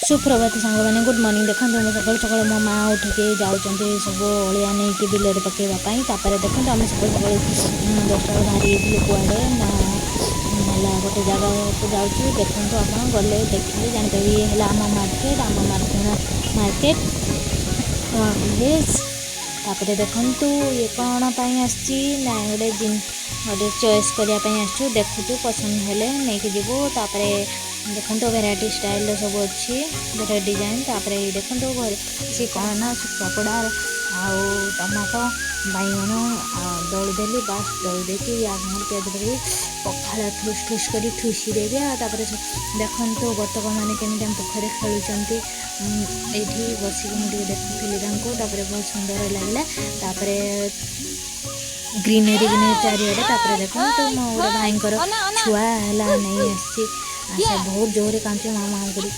ସୁପ୍ରଭାତ ସାଙ୍ଗମାନେ, good morning. ଦେଖନ୍ତୁ, ମୁଁ ସକାଳୁ ସକାଳୁ ମୋ ମା ଉଠିକି ଯାଉଛନ୍ତି ସବୁ ଅଳିଆ ନେଇକି ବିଲରେ ପକାଇବା ପାଇଁ। ତାପରେ ଦେଖନ୍ତୁ, ଆମେ ସକାଳୁ ସକାଳୁ 10ଟା ବେଳୁ ବାହାରି ଯାଇଥିଲୁ। କୁଆଡ଼େ ନା ହେଲା ଗୋଟେ ଜାଗାକୁ ଯାଉଛୁ। ଦେଖନ୍ତୁ, ଆପଣ ଗଲେ ଦେଖିଲେ ଜାଣିପାରିବେ। ଇଏ ହେଲା ଆମ ମାର୍କେଟ, ଆମ ମାର୍କେଟ ଭିଲେଜ୍। ତାପରେ ଦେଖନ୍ତୁ, ଇଏ କ'ଣ ପାଇଁ ଆସିଛି ନା ଗୋଟେ ଚଏସ୍ କରିବା ପାଇଁ ଆସିଛୁ। ଦେଖୁଛୁ, ପସନ୍ଦ ହେଲେ ନେଇକି ଯିବୁ। ତାପରେ ଦେଖନ୍ତୁ, ଭେରାଇଟି ଷ୍ଟାଇଲ୍ର ସବୁ ଅଛି, ଭେରାଇଟି ଡିଜାଇନ୍। ତାପରେ ଏଇ ଦେଖନ୍ତୁ, ଘରେ ସେ କ'ଣ ନା ଶୁଖୁଆ ଆଉ ଟମାଟୋ, ବାଇଗଣ ଆଉ ଦଳି ଦେଲି। ବାସ୍, ଦଳି ଦେଇକି ଆଗ ପିଆଜ ପକାଇ ପଖାଳ ଠୁସ୍ ଠୁସ୍ କରି ଠୁସି ଦେବି। ଆଉ ତାପରେ ଦେଖନ୍ତୁ, ବତକମାନେ କେମିତି ଆମ ପୋଖରୀରେ ଖେଳୁଛନ୍ତି। ଏଇଠି ବସିକି ମୁଁ ଟିକେ ଦେଖୁଥିଲି ତାଙ୍କୁ। ତାପରେ ବହୁତ ସୁନ୍ଦର ଲାଗିଲା। ତାପରେ ଗ୍ରିନେରୀ ଗ୍ରିନେରୀ ଚାରିଆଡ଼େ। ତାପରେ ଦେଖନ୍ତୁ, ମୋ ଗୋଟେ ଭାଇଙ୍କର ଛୁଆ ହେଲା ନେଇ ଆସିଛି। ସେ ବହୁତ ଜୋରରେ କାନ୍ଦୁଛି ମା ମା କରି।